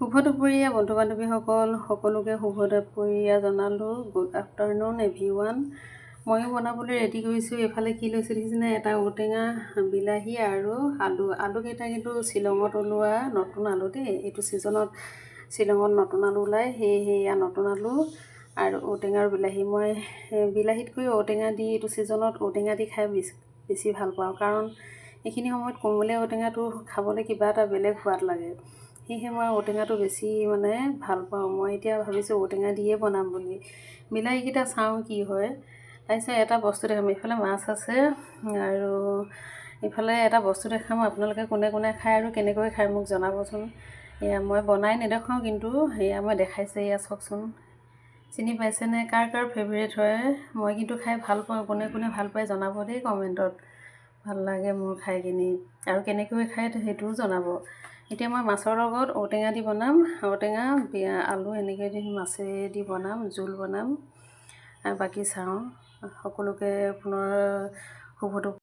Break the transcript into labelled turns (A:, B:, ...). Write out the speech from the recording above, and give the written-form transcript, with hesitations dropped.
A: শুভ দুপৰীয়া বন্ধু বান্ধৱীসকল, সকলোকে শুভ দুপৰীয়া জনালোঁ। Good afternoon everyone. ময়ো বনাবলৈ ৰেডি কৰিছোঁ। এইফালে কি লৈছোঁ দেখিছেনে? এটা ঔটেঙা, বিলাহী আৰু আলু। আলুকেইটা কিন্তু শ্বিলঙত ওলোৱা নতুন আলু দেই। এইটো ছিজনত শ্বিলঙত নতুন আলু ওলায়, সেয়েহে এয়া নতুন আলু আৰু ঔটেঙা আৰু বিলাহী। মই বিলাহীতকৈ ঔটেঙা দি, এইটো ছিজনত ঔটেঙা দি খাই বেছি বেছি ভাল পাওঁ, কাৰণ এইখিনি সময়ত কোমলীয়া ঔটেঙাটো খাবলৈ কিবা এটা বেলেগ সোৱাদ লাগে। সেয়েহে মই ঔটেঙাটো বেছি মানে ভাল পাওঁ। মই এতিয়া ভাবিছোঁ ঔটেঙা দিয়ে বনাম বুলি। বিলাহীকেইটা চাওঁ কি হয়। তাৰপিছত এটা বস্তু দেখাম। এইফালে মাছ আছে আৰু ইফালে এটা বস্তু দেখাম। আপোনালোকে কোনে কোনে খায় আৰু কেনেকৈ খায় মোক জনাবচোন। এয়া মই বনাই নেদেখাওঁ, কিন্তু সেয়া মই দেখাইছোঁ। এয়া চাওকচোন, চিনি পাইছেনে? কাৰ কাৰ ফেভৰেট হয়? মই কিন্তু খাই ভাল পাওঁ। কোনে কোনে ভাল পায় জনাব দেই কমেণ্টত। ভাল লাগে মোৰ খাই কিনি আৰু কেনেকৈ খায় সেইটোও জনাব। এতিয়া মই মাছৰ লগত ঔটেঙা দি বনাম। ঔটেঙা, আলু এনেকৈ দি মাছেদি বনাম, জোল বনাম। আৰু বাকী চাওঁ। সকলোকে পুনৰ শুভ।